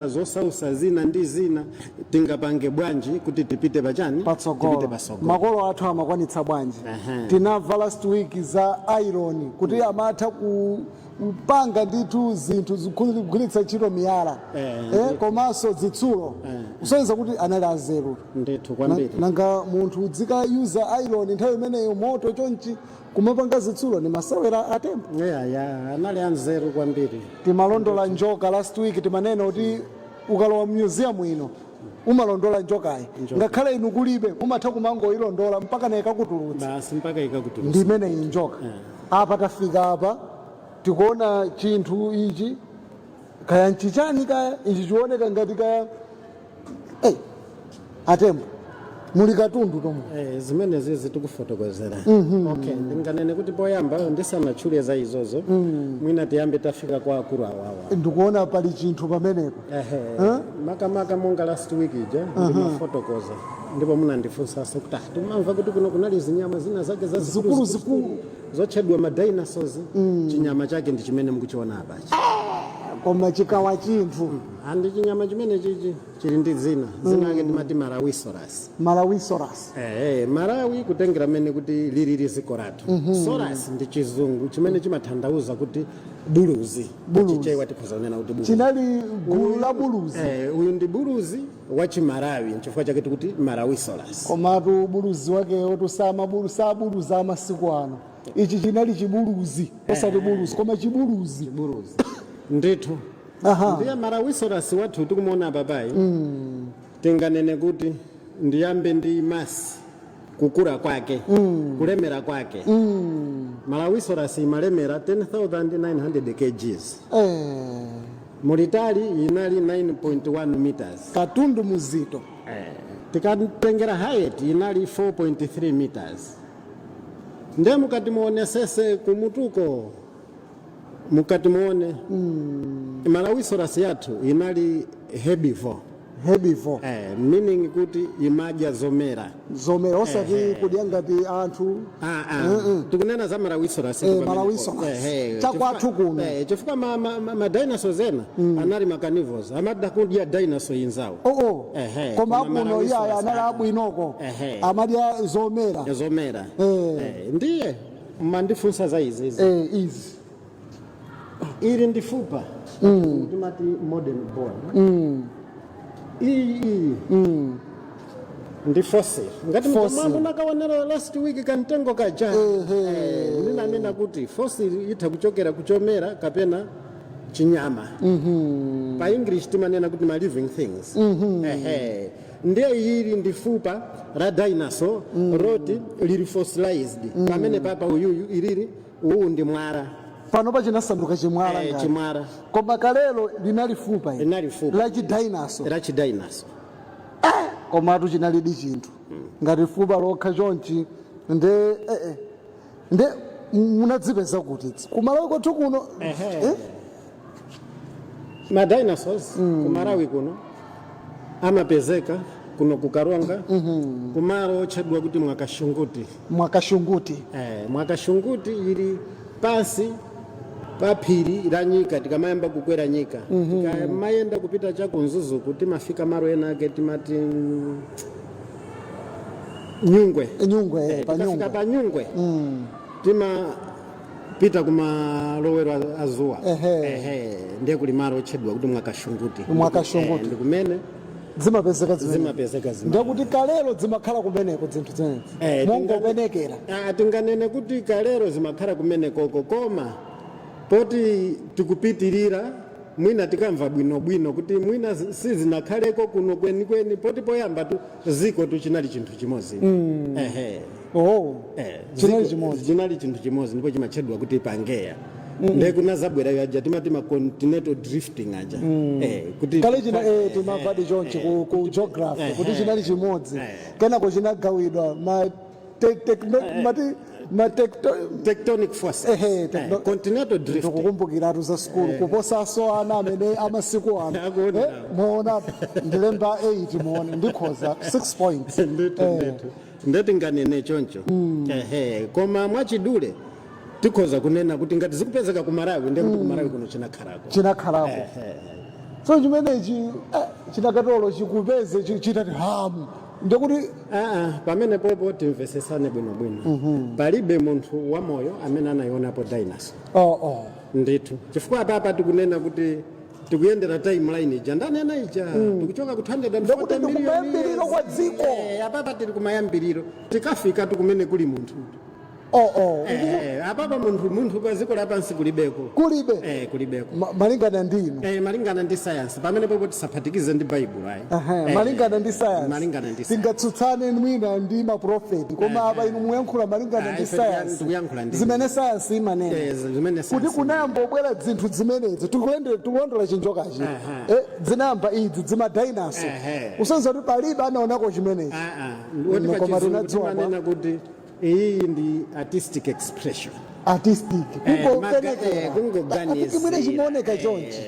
Zosausa zina ndi zina, tingapange bwanji kuti tipite pachani? Tipite Patsogolo. Patsogolo. Makolo athu amakwanitsa bwanji? Tinamva last week za iron, kuti amatha kupanga ndithu zinthu kugwiritsa ntchito miyala komanso zitsulo, kusonyeza kuti anali anzeru. Ndithu, kwambiri. Nanga munthu udzikayuza iron nthawi imeneyo, moto chonchi, kumapanga zitsulo, ni masewera atembo? Ya, anali anzeru kwambiri. Timalondola njoka last week. Timanena kuti ukalowa museum ino umalondola njokayi. Njoka. Ngakhale inu kulibe, umatha kumangoyilondola mpaka naye kakutulutsa. Basi, mpaka ikakutulutsa. Ndi imeneyi njoka. Apa tafika apa, tikuona chinthu ichi, kaya nchichani, kaya ichi chioneka ngati kaya, hey, atembo, muli katundu tomwe. Zimenezi zitikufotokozera. Okay, ndinganene kuti poyamba, ndisanatchule za izozo, mwina tiyambe tafika kwa akulu awawa. Ndikuona pali chinthu pamenepo. Ehe, makamaka monga last week ija ndimafotokoza, ndipo munandifunsanso kuti, ah, timamva kuti kuno kunali zinyama zina zake zikulu zazikulu zikulu zotchedwa ma dinosaurs. Chinyama chake ndi chimene mukuchiona apachi. Koma chikawa chinthu. Andi chinyama chimene chichi chili ndi dzina, dzina lake timati Malawisaurus. Malawisaurus. Malawi kutengera mene kuti lilili dziko lathu. Saurus ndi Chizungu chimene chimatanthauza kuti buluzi. Buluzi. Chichewa tikhoza kunena kuti buluzi. Chinali gulu la buluzi. Uyu ndi buluzi wa Chimalawi, nchifukwa chake tikuti Malawisaurus. Komatu buluzi wakewo tusama sabuluzi amasiku ano. Ichi chinali chibuluzi, osati buluzi koma chibuluzi. Buluzi ndithu. Ndiye Malawisaurus wathu tikumuona apapayi, tinganene kuti ndiyambe ndi mass, kukula kwake, kulemera kwake. Malawisaurus imalemera 10,900 kgs. Mulitali inali 9.1 meters. Katundu muzito. Tikatengera height inali 4.3 meters. Ndiye mukati muonesese kumutuko, mukati muone, Malawisaurus yathu inali herbivore. Herbivore. Meaning kuti imadya zomera. Zomera, osati kudya ngati anthu. Ah, ah. Tikunena za Malawisaurus. Malawisaurus. Chakwathu kuno. Chifukwa ma dinosaurs ena anali ma carnivores, amada kudya dinosaur inzawo. Oo. Koma Koma akuno Malawisaurus iyaya anali abwinoko. Amadya zomera. Zomera. Ndiye mandifunsa za izi. Izi. Ili ndi fupa, timati modern bone. Iyi ndi fossil ngati Fossil. munakaonera last week kamtengo kaja. Ndinanena kuti fossil itha kuchokera kuchomera kapena chinyama. Pa English timanena kuti ma living things. Ndiye ili ndi fupa la dinosaur roti lili fossilized pamene papa uyuyu ilili, uwu ndi mwala. Pano pachinasanduka chimwala ngati. Chimwala. Koma kalelo linali fupa ili. Linali fupa. La chidinosaur. La chidinosaur. Komatu chinalidi chinthu ngati fupa lokha chonchi. Nde nde munadzipeza kuti kuMalawi kwathu kuno? Ehe. Ma dinosaurs ku Malawi kuno amapezeka kuno ku Karonga, kumalo otchedwa kuti Mwakashunguti. Mwakashunguti. Mwakashunguti ili pansi pa phiri la Nyika. Tikamayamba kukwera Nyika, tikamayenda kupita cha kuMzuzuku, timafika malo ena ake timati Nyungwe. Nyungwe. Pa Tikafika Nyungwe. Pa Nyungwe timapita kumalowero azuwa. Ehe, ndiye kuli malo otchedwa kuti Mwakashunguti. Mwakashunguti. Ndi kumene zimapezeka zimene. Zimapezeka zima. Ndekuti kalelo zimakhala kumeneko zinthu zimenezi, mongopenekera. Ah, tinganene kuti kalero zimakhala kumenekoko, koma poti tikupitirira, mwina tikamva bwinobwino kuti mwina sizinakhaleko kuno kwenikweni, poti poyamba tu ziko tu chinali chinthu chimodzi. Ehe. Oh. Chinali chimodzi. Chinali chinthu chimodzi, ndipo chimatchedwa kuti Pangeya. Ndiye kunazabwera aja timati ma continental drifting aja, kuti Kale china timamvadi chonchi ku geography kuti chinali chimodzi, kenako chinagawidwa ma mati ma tectonic forces. Continental drifting. Ndikukumbukiratu za sukulu kuposaso ana amene amasiku ano. Akuona. Muona, ndilemba 8, muone ndikhoza 6 points. Ndithu. Ndithu, ndetinganene choncho. Ehe, koma mwachidule tikhoza kunena kuti ngati zikupezeka ku Malawi, ndiye kuti ku Malawi kuno chinakhalako. Chinakhalako. So chimenechi chinakatolo chikupeze chitati hamu, ndekuti Aa, pamene popo timvesesane bwinobwino. Palibe munthu wamoyo amene anayionapo dinosaur. Oh. Ndithu, chifukwa apapa tikunena kuti tikuyendera timeline ija ndanena ija, tikuchoka ku 240 Ndekuti million ndikumayambiriro years. kwa dziko. Apapa tili kumayambiriro, tikafika tukumene kuli munthu. Oh. Apapa munthu pa dziko lapansi kulibeko. Kulibe? Kulibeko. Malingana ndi inu? Malingana ndi science. Pamene popo tisaphatikize ndi Baibulo, ayi. Malingana ndi science. Malingana ndi science. Tingatsutsane mwina ndi maprofeti, koma apa inu muyankhula malingana ndi Ife science. tikuyankhula ndi Zimene science imanena zimene kuti science kunayamba obwera zinthu zimenezi, tikulondola chinjokachi, zinayamba idzi dzima dinosaur, usenza kuti palibe anaonako chimenechi. Ah, ah. Woti Koma pachizungu tinadziwa timanena kuti iyi ndi artistic expression. Artistic, kungopenekera. Kungoganizira. Mwina chimaoneka chonchi.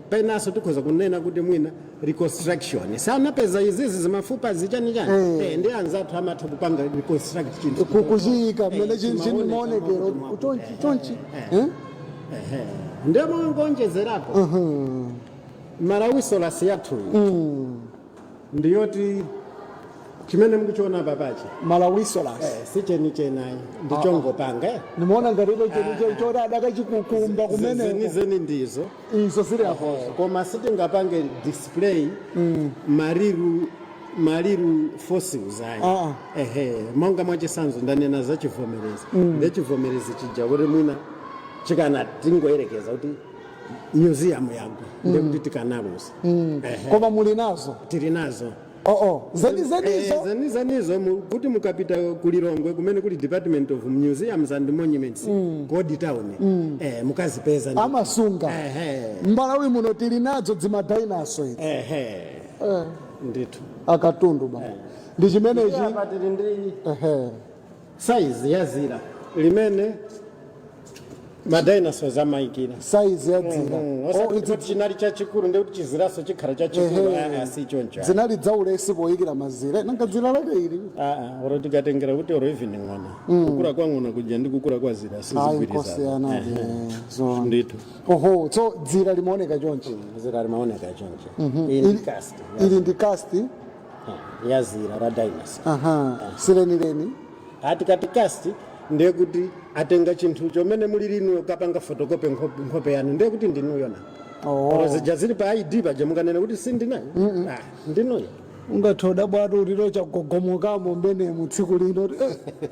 Penanso tikhoza kunena kuti mwina reconstruction, sanapeza izizi zimafupa zichani chani. Ndi anzathu amatha kupanga reconstruct chinthu. Kuchiyika mmene chimaoneka chimaonekero mwakuti chonchi chonchi, eh? Ehe. Ndiye mongonjezerapo, Malawisaurus yathuyi ndiyoti chimene mukuchiona papachi Malawisaurus. Si chenichenayi, ndichongopanga. Nimaona ngati ito choti adakachikukumba kumeneko. Zenizeni ndizo Izo zili apozo. Koma sitingapange display ma real fossils ayi. Ah. Ehe, monga mwachisanzo ndanena za chivomerezi, nde chivomerezi chija kuti mwina chikana tingoyerekeza kuti museum yagwa, ndekuti tikanalusa. Ehe. Koma muli nazo? Tili nazo. Oo, zenizenizo? Zenizenizo, kuti mukapita kulilongwe kumene kuli Department of Museums and Monuments, Kodi Town, mukazipeza Amasunga. Ehe. Mbalawi muno tili nadzo dzima dinosaur idzi. Ehe, ndithu. Akatundu ba ndi chimenechi. Apa tili ndi size ya zira limene ma dinosaurs amayikira. Size ya dzira? Osati kuti chinali chachikulu ndekuti chiziraso chikhala chachikulu. Ehe. Ah, si choncho. Zinali dzaulesi poyikira mazira, nanga dzira lake ili. Ah, oro tikatengera kuti oro even ng'ona, kukura kwa ng'ona kuja ndi kukura kwa zira Ayi, sizigwirizana. nkosiyana zona. Ndithu. Oho, so dzira limaoneka chonchi? Zira limaoneka choncho. Iyi ndi cast Ili ndi cast? Ya zira la dinosaur. Aha, silenileni. Atikati cast ndiye kuti atenga chinthu chomene muli linuyo, kapanga photocopy nkhope yanu, ndiye kuti ndinuyo na oro zija zili pa ID paja mukanena kuti sindinayo, ah, ndinuyo. Ungathoda bwatu uliro chagogomokamo mmenemu tsiku lino kuti,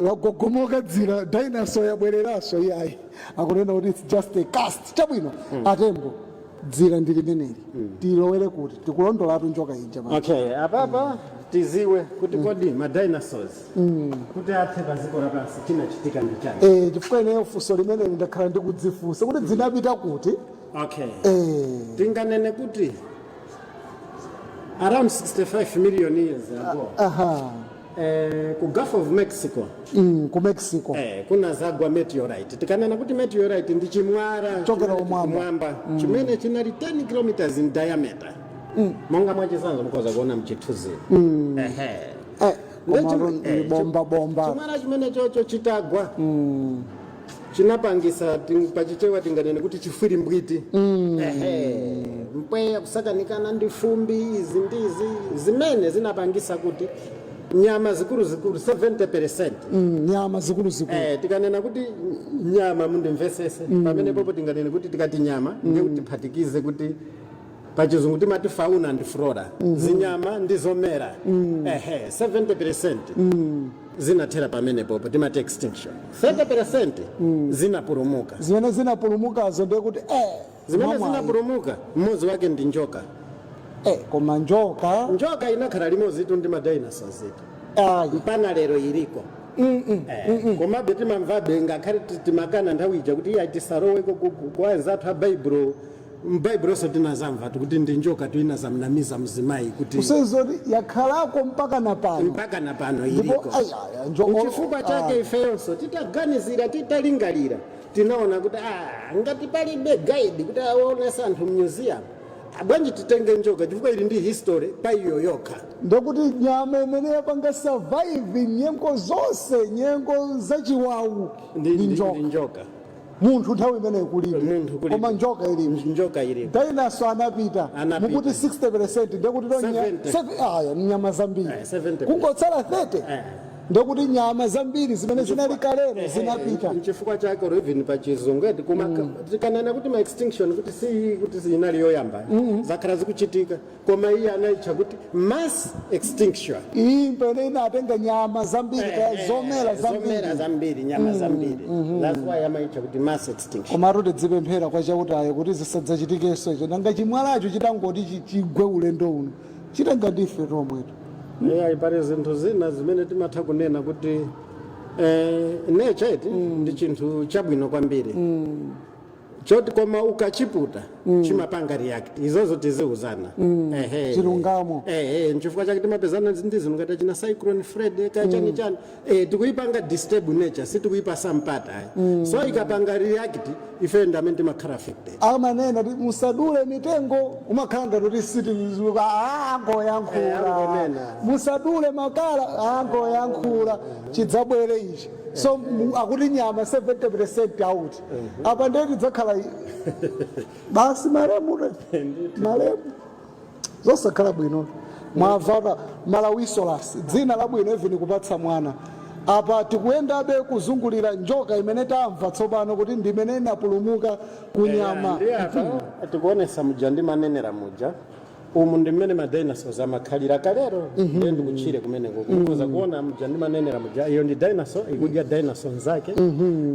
lagogomoka dzira, dinosaur yabwereranso. Iyayi, akunena kuti it's just a cast. Chabwino, atembo, dzira ndi limeneli, tilowere kuti tikulondolatu njoka ija pa. Okay, apapa tiziwe kuti kodi ma dinosaurs kuti athe pa dziko lapansi chinachitika ndi chani? Chifukwa ineyo funso limeneli ndakhala ndikudzifunsa kuti dzinapita kuti. Okay, tinganene kuti around 65 million years ago, ku Gulf of Mexico, ku Mexico. Kunazagwa meteorite. Tikanena kuti meteorite ndi chimwala Chokera chimene kumwamba. Kumwamba, chimene chinali 10 kilometers in diameter. Monga mwachitsanzo mukhoza kuona mchithunzi. Ehe. Komatu ni bomba bomba. Chimwala chimene chocho chitagwa chinapangisa pachichewa tinganene kuti chifwirimbwiti. Ehe, mpweya kusakanikana ndi fumbi, izi ndizi zimene zinapangisa kuti nyama zikuluzikulu 70%. Nyama zikuluzikulu. Tikanena kuti nyama, mundimvesese pamene popo, tinganene kuti tikati nyama ndiye kuti tiphatikize kuti pachizungu timati fauna and flora, zinyama ndi zomera. Ehe, 70% zinathera pamene popo, timati extinction. 30% zinapulumuka. Zimene zinapulumukazo ndiye kuti Zimene mwamwayi. zinapulumuka, mmodzi wake ndi njoka. Koma njoka? Njoka inakhala limodzi itu ndi ma dinosaurs itu. Ayi. Mpana lero iliko. Komabe timamvabe ngakhale timakana nthawi ija kuti iya, tisaloweko kwa anzathu a Baibulo. M'Baibuloso tinazamva kuti ndi njoka tuinazamnamiza mzimayi kuti Kusenzoti yakhalako mpaka na pano. Mpaka na pano Ndipo iliko. Ayi, njoka. Chifukwa chake ifeyonso titaganizira, titalingalira, tinaona kuti ah, ngati palibe guide kuti aonesa anthu museum, bwanji titenge njoka, chifukwa ili ndi history pa iyo yokha. Ndekuti nyama imene yapanga survive nyengo zonse, nyengo zachiwawu, ndi ndi ndi njoka. Ndi njoka. Munthu nthawi imeneyo kulibe. Munthu kulibe. Koma njoka ilipo. Njoka ilipo. Dinosaur anapita. Anapita. Mukuti 60%, ndekuti to 70. Aya, nyama zambiri. 70%. Kungotsala 30, ndekuti nyama zambiri zimene zinali kalero zinapita. Nchifukwa chake or even pachizungu eti kuma tikanena kuti ma extinction, kuti si kuti sinali yoyamba, zakhala zikuchitika, koma iye anayitcha kuti mass extinction. Iyi pene inatenga nyama zambiri, kaya zomera zomera zambiri. Zambiri, nyama zambiri. That's why amayitcha kuti mass extinction. Komatu tidzipemphera kwa Chautayo kuti zisadzachitikenso icho. Nanga chimwalacho chitangoti chigwe ulendo uno, chitenga ndife tomweto. Yeah, pali zinthu zina zimene timatha kunena kuti nature eti ndi chinthu chabwino kwambiri choti, koma ukachiputa chimapanga react. Izozo tiziuzana. Ehe. Chilungamo. Ehe, nchifukwa chake timapezana ndi zinthu ngati china Cyclone Fred, ka chani chani. Tikuipanga disturb nature, sitikuipasa mpata ayi. So ikapanga react, ife ndi amene timakhala affected. Amanena kuti musadule mitengo, umakhala ngati kuti siti angoyankhula. Angonena. Musadule makala, angoyankhula, chidzabwere ichi. So akuti nyama 70% out apa, ndiye tidzakhala basi malemu malemu, zosakhala bwino. Mwamva, Malawisaurus, dzina labwino even kupatsa mwana. Apa tikuyendabe kuzungulira njoka imene tamva tsopano kuti ndimene inapulumuka kunyama. Ndi apa tikuonesa muja ndi manenera muja, umu ndi mmene ma dinosaurs amakhalira kalero. Ndiye ndikutchire kumeneko, kukoza kuona muja ndi manenera muja, iyo ndi dinosaur ikudya dinosaur nzake.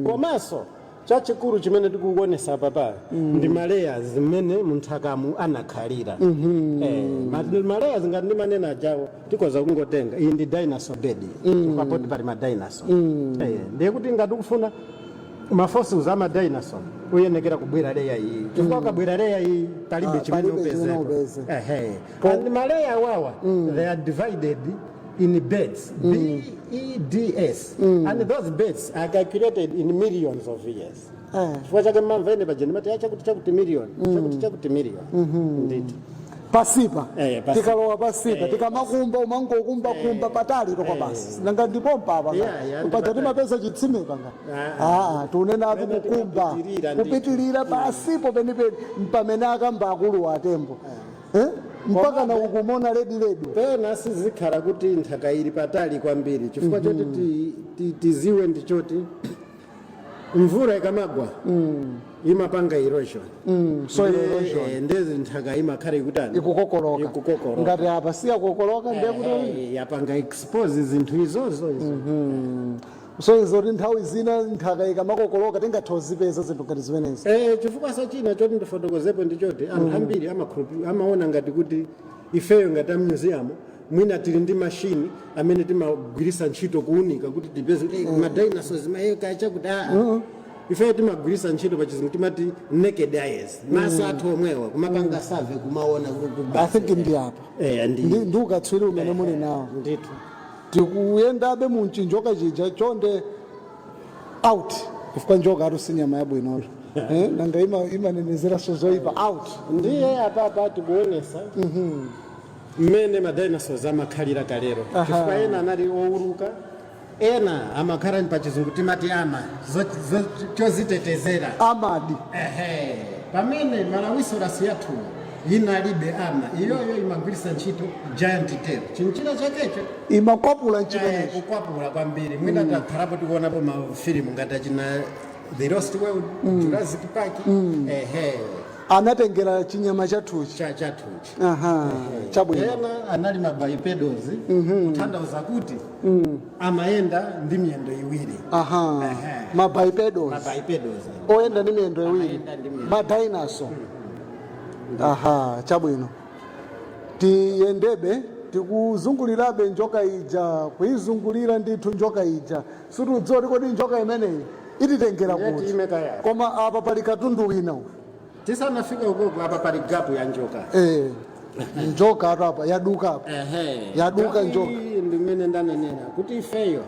Komanso chachikulu chimene tikukuonesa apapa ndi ma layers zimene munthakamu anakhalira. Ma layers ngati ndi manena ajawo, tikoza kungotenga iyi ndi dinosaur bed, papoti pali ma dinosaur. Ndiye kuti ngati ukufuna ma fossils ama dinosaur, uyenekera kubwera layer iyi, chifukwa ukabwera layer iyi palibe chimene palibe chimene upezepo. Upeze. Ehe. And ma layer wawa, they are divided in beds, B E D S, and those beds are calculated in millions of years. Chifukwa chake mmamvene paja ndimati chakuti chakuti million, chakuti chakuti million, ndithu. Pasipa. Pasipa. Tikalowa pasipa, tikamakumba, umangokumba kumba patali tokwa basi. Nanga ndipompa apa? Yeah, ndi paja patali. Timapeza chitsime panga. Ah, Ah, tunenatu Pene kukumba tikapitirira ndithu. Kupitirira pasipo penipeni mpamene akamba akulu atembo, eh? Mpaka na ukumona red red. Pena sizikhala kuti nthaka ili patali kwambiri, chifukwa choti tiziwe ndichoti mvula ikamagwa imapanga erosion. Soil erosion. Ndezi nthaka imakhala ikutani? Ikukokoloka. Ikukokoloka. Ngati apa siyakokoloka, ndiye kuti yapanga expose zinthu izozo izo. So izo kuti nthawi zina nthaka ikamakokoloka tingathe kuzipeza zinthu ngati zimenezi. Chifukwa sachina choti ndifotokozepo ndichoti anthu ambiri amaona ngati kuti ifeyo ngati a museum mwina tili ndi mashini amene timagwirisa ntchito kuunika kuti tipeze kuti ma dinosaurs mayeka chakuti. Aa, ifeyo timagwirisa ntchito pachizungu timati naked eyes, maso athu omwewa kumapanga survey, kumaona I think ndi apa. Ndi Ndi ukatswiri umene muli nawo. Ndithu. Tikuyendabe mu chinjoka chija. Chonde out, chifukwa njoka atu si nyama yabwinoto. Nanga imanenezeranso zoyipa. Out. Ndiye apapa tikuonesa mmene ma dinosaurs amakhalira kalero, chifukwa ena anali owuluka, ena amakhala pachizungu timati ama chozitetezera. Amadi. Ehe, pamene Malawisaurus yathu inalibe ama, iyoyo imagwirisa ntchito giant tail, chinchina chakecho. Imakwapula nchimenecho. Kukwapula kwambiri. Mwina takhalapo tikuonapo mafilimu ngati achina The Lost World, Jurassic Park, ehe. Anatengera chinyama chathuchi. Chathuchi. Aha, chabwino. Ena anali ma bipedals, kutanthauza kuti amayenda ndi miyendo iwiri. Aha. Ehe. Ma bipedals. Ma bipedals. Oyenda ndi miyendo iwiri. Amayenda ndi miyendo. Ma dinosaur. Aha, chabwino. Tiyendebe, tikuzungulirabe njoka ija, kuizungulira ndithu njoka ija. Situdziwa kuti kodi njoka imeneyi ititengera Ndiye kuti. tiyime kaya. Koma apa pali katundu wina uyu. Tisanafika ukoko, apa pali gap ya njoka. Njoka atu apa yaduka apa. Ehe. Yaduka Gap njoka. iyi ndi mmene ndanenera kuti ifeyo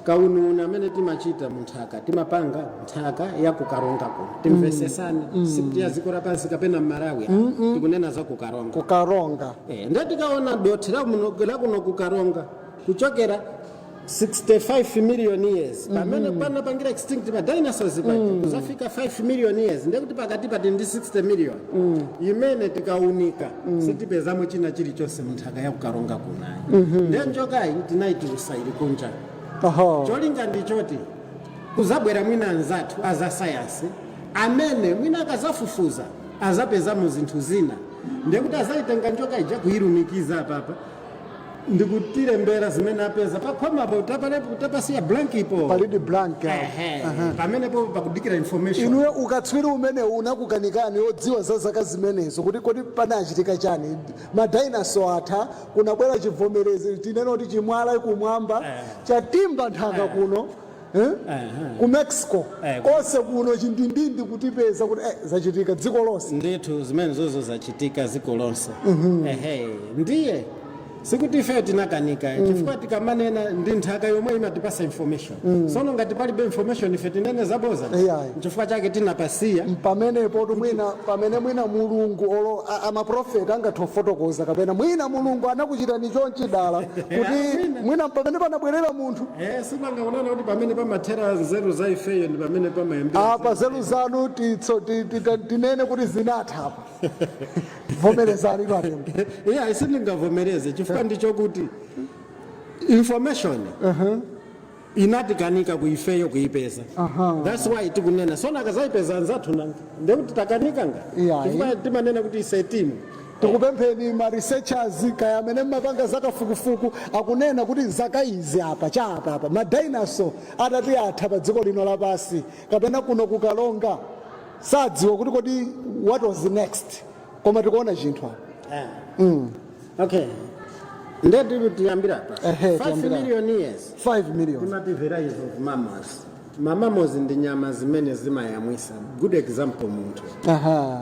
kauniuni amene timachita munthaka, timapanga nthaka ya kukaronga kuno. Timvesesane, sikuti ya dziko lapansi kapena mmalawi, tikunena za kukaronga. Kukaronga. Ndiye tikaona dothi lakuno kukaronga kuchokera 65 million years pamene panapangira extinct ma dinosaurs paja, kuzafika 5 million years, ndekuti pakati pati ndi 60 million imene tikaunika sitipezamo china chilichonse munthaka ya kuKaronga kunayi. Ndiye njokayi tinayitulusa ili kunja. Cholinga ndichoti kuzabwera mwina anzathu aza sayansi amene mwina akazafufuza azapezamo zinthu zina, ndekuti azayitenga njoka ija kuyilumikiza apapa ndikutilembera zimene apeza pakhomapo. Tapasiya blank ipo. Palidi blank apo. Ehe, pamenepo pakudikira information. Inuyo ukatswiri umene unakukanikani odziwa za zaka zimenezo kuti kodi panachitika chani, madinosaur atha, kunabwera chivomerezi, tinene kuti chimwala kumwamba chatimba nthaka kuno, eh? Ku Mexico konse kuno chindindindi kutipeza kuti zachitika dziko lonse. Ndithu, zimene zozo zachitika dziko lonse. Ehe, ndiye sikuti ifeyo tinakanika, chifukwa tikamanena ndi nthaka yomwe imatipasa information. Sono ngati palibe information, ife tinene zaboza? Iyayi. Chifukwa chake tinapasiya. Pamenepo tu mwina pamene mwina Mulungu olo amaprofeti angathe kufotokoza, kapena mwina Mulungu anakuchitani chonchi dala kuti mwina pamene panabwerera munthu. Eh, simangaonana kuti pamene pamathera nzeru za ifeyo ndi pamene pamayambira. Apa nzeru zanu tinene kuti zinatha apa? Vomerezani patembo. Iya, sindingavomereze, chifukwa ndichokuti information inatikanika kuifeyo kuipeza. That's why tikunena. Sona akazayipeza anzathu nanga ndekuti takanika nga? Iya, Chifukwa timanena kuti ise timu. Tikupempheni ma researchers kaya amene mmapanga zakafukufuku, akunena kuti zaka izi apa chapa apa madinosaur atati atha pa dziko lino lapasi kapena kuno kuKaronga, sadziwa kuti kodi what was next, koma tikuona chinthu apa. Okay, ndeti tiyambira apa. Ehe, 5 tiyambira. million years. 5 million. Timati the rise of mammals. Mamammals ndi nyama zimene zimayamwisa. Good example, munthu.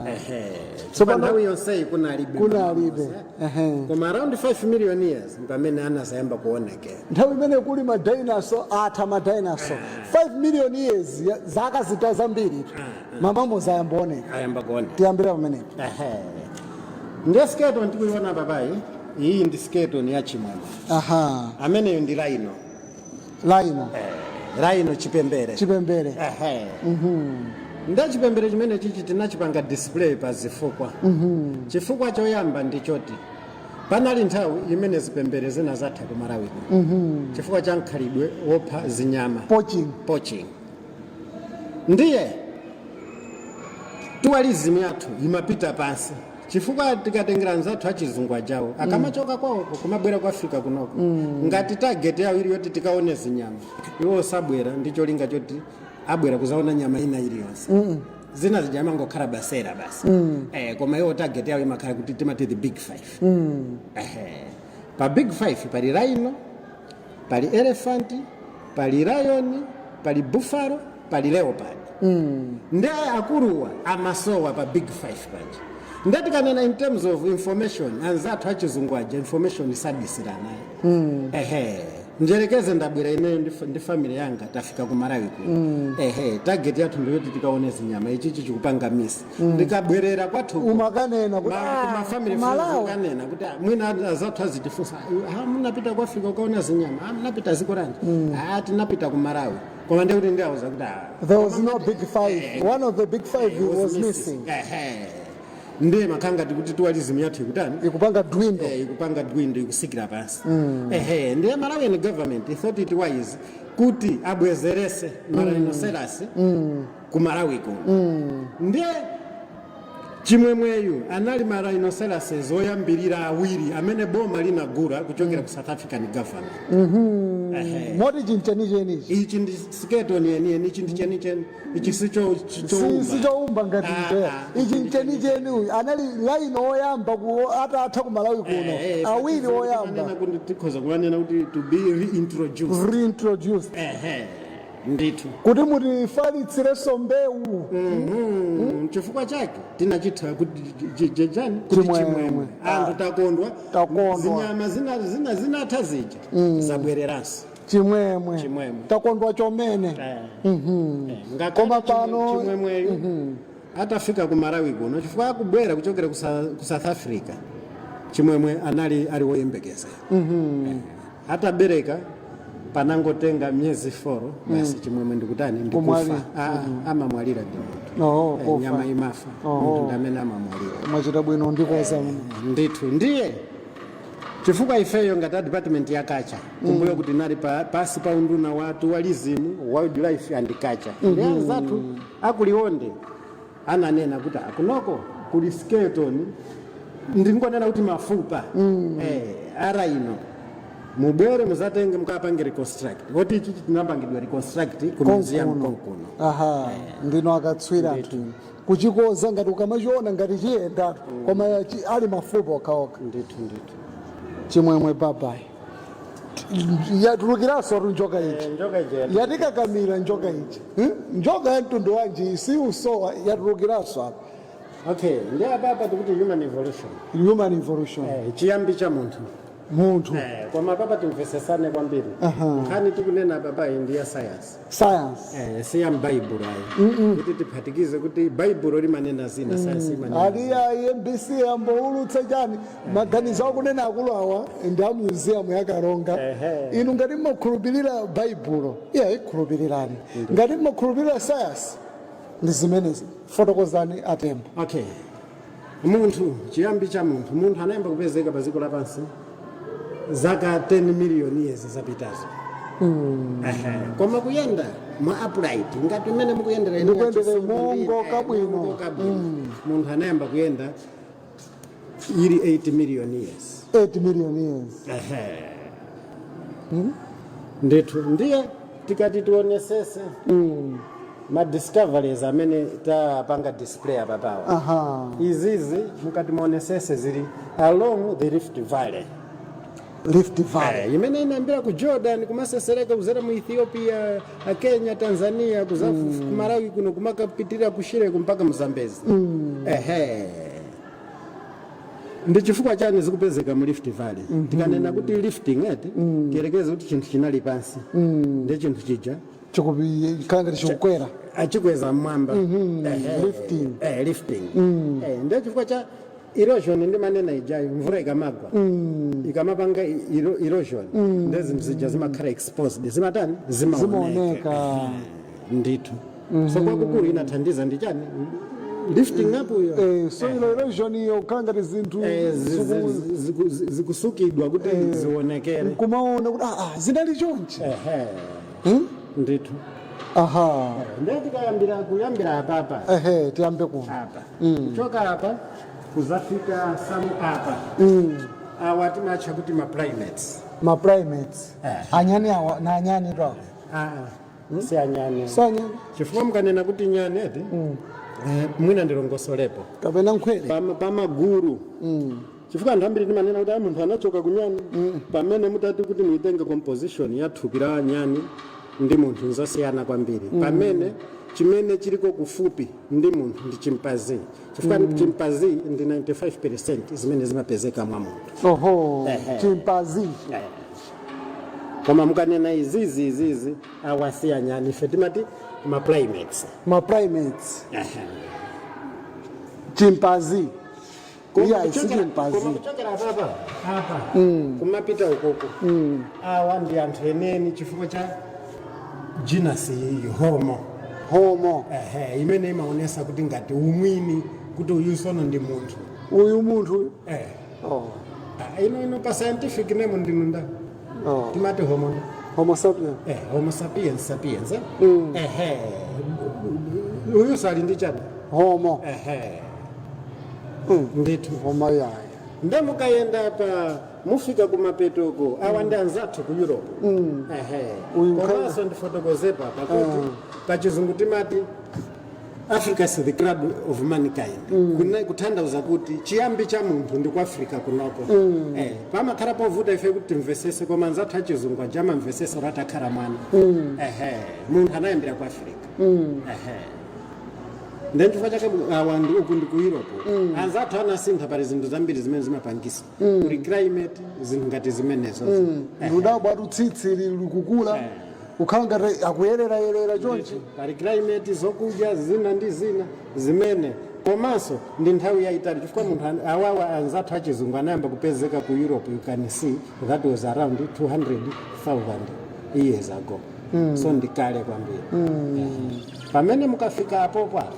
Ehe. So pa nthawi yonseyi kunalibe Kunalibe. mammals, eh. Koma around 5 million years pamene anazayamba kuonekera. Nthawi imene kuli madinosaur, atha madinosaur, 5 million years, zaka zita zambiri, mamammals ayambaoneka. Ayamba kuoneka. Tiyambira pamenepo. Ehe, ndiye skeleton tikuiona papayi, iyi ndi skeleton ya Chimwemwe. Ameneyo ndi rhino. Rhino. Rhino, chipembere. Chipembere. Ehe, nda chipembere chimene chichi tinachipanga display pa zifukwa. Chifukwa choyamba ndichoti panali nthawi imene zipembere zina zatha ku Malawi kuno chifukwa cha mkhalidwe wopha zinyama. Poaching. Poaching. Ndiye tourism yathu imapita pansi, chifukwa tikatengera anzathu achizungu ajawo akamachoka kwawoko kumabwera ku Africa kunoko, ngati target yawo ili yoti tikaone zinyama, iwo sabwera ndi cholinga choti abwera kuzaona nyama ina iliyonse. Zina zija amangokhala basera basi. Koma iwo target yawo imakhala kuti timati the big five. Ehe. Pa big five pali rhino, pali elephant, pali lion, pali buffalo, pali leopard. Ndi akuluwa amasowa pa big five paja. Ndatikanena in terms of information, anzathu achizungu aja information sabisira naye. Ehe, njerekeze ndabwera ineyo ndi family yanga, tafika ku Malawi kuno. Ehe, target yathu ndiyoti tikaone zinyama. Ichichi chikupanga miss. Ndikabwerera kwathu Umakanena kuti, "Ah, kuma family Malawi." Kanena kuti, "Ah, mwina azathu azitifunsa, ah, munapita ku Africa ukaona zinyama? Ah, munapita ziko lanji? Ah, tinapita ku Malawi." Koma ndekuti ndiauza kuti, ah, There was no big five, one of the big five was missing. Ehe, ndiye makhanga tikuti tourism yathu ikutani? Ikupanga dwindle. Ikupanga dwindle, ikusikira pansi. Ehe, ndiye Malawian government thought it wise kuti abwezerese marhinoceros ku Malawi kuno. Ndiye Chimwemweyu anali ma rhinoceros oyambirira awiri amene boma linagula kuchokera ku South African government. Ehe. Moti chinchenichenichi? Ichi ndi skeleton yeniyeni. Ichi ndi chenicheni, ichi sicho choumba. Sichoumba ngati Ah, nje. ah. Ichi nchenicheni. Uyu anali rhino oyamba atatha ku Malawi kuno. Awiri oyamba. Timanena kuti tikhoza kumanena kuti to be reintroduced. Reintroduced. Ehe, ndithu. Kuti mutifalitsirenso mbewu. Chifukwa chake tinachitha kuti jejani kuti Chimwemwe. Chimwemwe. Anthu takondwa. Takondwa. Zinyama zina zina zinatha zija zabwereranso. Chimwemwe. Chimwemwe. Takondwa chomene. Ngakhale Koma pano- Chimwemweyo atafika ku Malawi kuno, chifukwa akubwera kuchokera ku South Africa, Chimwemwe anali ali woyembekezera. Atabereka Panangotenga miyezi 4 basi, Chimwemwe, ndikutani? Ndikufa. Kumwalira. Ah, amamwalira ndi munthu. Oho, Eh, kufa. nyama imafa, Oho. munthu ndi amene amamwalira. Mwachita bwino ndikoza muno. Ndithu, ndiye chifukwa ifeyo ngati a department ya culture kumbuyo kuti nali pasi pa unduna wa tourism, wildlife and culture, ndi anzathu akuliwonde ananena kuti akunoko kuli skeleton, ndingonena kuti mafupa a rhino, mubwere muzatenge mukapange reconstruct, oti ichi tinapangidwa reconstruct ku museum konkuno. Aha, ndino akatswira anthu inu kuchikoza, ngati ukamachiona ngati chiyenda, koma ali mafupa okhaokha. Ndithu, ndithu. Chimwemwe, babayi, yatulukiranso tu njoka iji. Njoka ija. Yatikakamira njoka iji. Njoka ya mtundu wanji si usowa, yatulukiranso apa. Okay, ndi apapa tikuti human evolution. Human evolution. Chiyambi cha munthu. Munthu. Koma papa timvesesane kwambiri, nkhani tikunena papayi ndi ya science. Science. Si ya m'baibulo ayi, kuti tiphatikize kuti baibulo limanena zina, science imanena. Ali ya MBC amboulutsa chani maganizo akunena akulu awa ndi a museum ya Karonga. Inu ngati mmakhulupirira baibulo, iya, ikhulupirirani. Ngati mmakhulupirira science, ndi zimenezi. Fotokozani, Atembo. Okay, munthu, chiyambi cha munthu, munthu anayamba kupezeka pa dziko lapansi zaka 10 million years zapitazo. Koma kuyenda mwa upright ngati mmene mukuyendera inu. Ndikuyendera chisomo muongoka bwino. Muongoka bwino. Munthu anayamba kuyenda ili 8 million years. 8 million years. Ndithu, ndiye tikati tionesese ma discoveries amene tapanga display apapawa, izizi mukati muonesese zili along the Rift Valley. Rift Valley. Imene inayambira ku Jordan, kumasesereka kuzera mu Ethiopia, Kenya, Tanzania, kuza ku Malawi kuno, kumakapitirira ku Shireko mpaka Mzambezi. Ehe, ndi chifukwa chani zikupezeka mu Rift Valley? Tikanena kuti lifting, eti, tiyerekeze kuti chinthu chinali pansi, ndi chinthu chija Chikukhala ngati chikukwera. Achikweza mmwamba. Ehe. Lifting. Lifting. Ndiyo chifukwa cha erosion ndimanena ijayo. Mvula ikamagwa, ikamapanga erosion, ndi zinthu zija zimakhala exposed, zimatani? Zimaoneka. Zimaoneka. Ehe, ndithu. So kwakukulu inathandiza ndi chani? Lifting up uyo. So ilo erosion iyo kukhala ngati zinthu Zikusukidwa kuti zionekere. Nkumaona kuti zinali chonchi. Ehe, ndithu. Ndiye tikayambira, kuyambira apapa. Ehe, tiyambe kuno. Apa, kuchoka apa kuzafika samu apa, awa timatcha kuti ma primates. Ma primates. Anyani awa na anyani to awa? Ah, si anyani. Si anyani? Chifukwa mukanena kuti nyani, eti, mwina ndilongosolepo. Kapena nkhwere. Pamaguru, chifukwa anthu ambiri timanena kuti, "Ah, munthu anachoka kunyani," pamene mutati kuti muitenge composition ya thupi la nyani ndi munthu, nzosiyana kwambiri. Pamene chimene chiliko kufupi ndi munthu ndi chimpanzee, chifukwa chimpanzee ndi 95% zimene zimapezeka mwa munthu. Oho. Ehe. Chimpanzee. Koma mukanena izizi, izizi awasiya nyani, ife timati ma primates. Ma primates, chimpanzee. Iya, isi chimpanzee. Koma kuchokera apapa apa kumapita ukoko, awa ndi anthu eneni, chifukwa cha genus iyi, Homo. Homo. Ehe, imene imaonesa kuti ngati umwini, kuti uyu sono ndi munthu. Uyu munthu. Eh. Oh. Ah, ino pa scientific name ndinu nda? Oh. Timati homo nda? Homo sapien. Homo sapiens sapiens, eh? Ehe, uyu sali ndi chani? Homo. Ehe, ndithu. Homo yaya. Nde mukayenda pa, mufika kumapetoko, awa ndi anzathu ku Europe. Ehe. Uyu Komanso ndifotokozepa pakuti pachizungu timati Africa is the cradle of mankind. Kutanthauza kuti chiyambi cha munthu ndi ku Africa kunoko. Pamakhala povuta ife kuti timvesese, koma anzathu achizungu aja amamvesesa kuti atakhala mwana. Ehe, munthu anayambira ku Africa. Ehe, then chifukwa chake awa ndi uku ndi ku Europe. Anzathu anasintha, pali zinthu zambiri zimene zimapangisa, kuli climate, zinthu ngati zimenezo. Ndudabwa tsitsi likukula, kukhala ngati akuyererayerera chonchi. Pali climate, zokudya zina ndi zina zimene, komanso ndi nthawi yayitali, chifukwa munthu awawa anzathu achizungu anayamba kupezeka ku Europe, you can see that was around 200,000 years ago. So ndikale kwambiri. Pamene mukafika apopo apo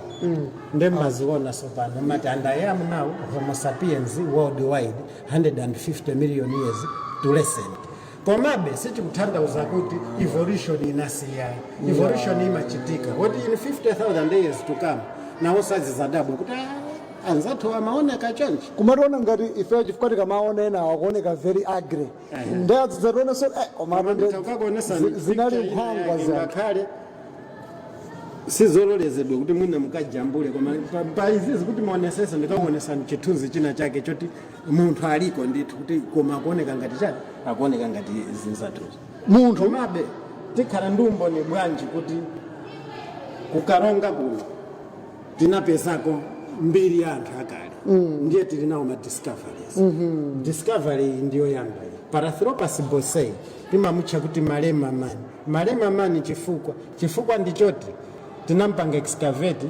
nde mmaziona sopano mati, "And I am now Homo sapiens worldwide, 150 million years to recent." Komabe sichikutanthauza kuti evolution inasiya. Evolution imachitika kuti in 50,000 years to come nawo sazizadabwa kuti, "Ah, anzathu amaoneka chonchi." Kumationa ngati ife, chifukwa tikamaona ena akuoneka very ugly, ndeadzationa so komatu zinali nkhwangwa za Ngakhale sizololezedwa kuti mwina mukajambule, koma pa izizi kuti muonesese, ndikakuonesani chithunzi china chake choti munthu aliko ndithu, kuti koma akuoneka ngati chani? Akuoneka ngati zinzathuzo. Munthu. Komabe tikhala ndi umboni bwanji kuti kukaronga kuno tinapezako mbiri ya anthu akale? Ndiye tili nawo ma discoveries. Discovery iyi ndiyo yamba iyi, Paranthropus boisei, timamutcha kuti Malema man. Malema man chifukwa ndichoti tinampanga excavate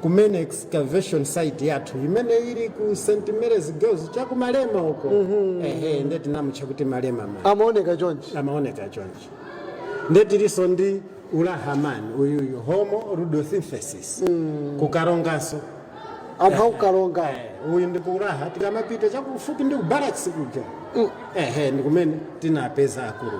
kumene excavation site yathu imene ili ku St Mary's Girls chakumalema uko. Ehe, nde tinamutcha kuti Malema man. Amaoneka chonchi. Amaoneka chonchi. Nde tiliso ndi Ulaha man uyuyu, Homo rudolfensis, kukarongaso. Anthu akukaronga. Uyu ndi kuulaha, tikamapita chakufupi ndi kubarracks kuja. Ehe, ndi kumene tinapeza akulu.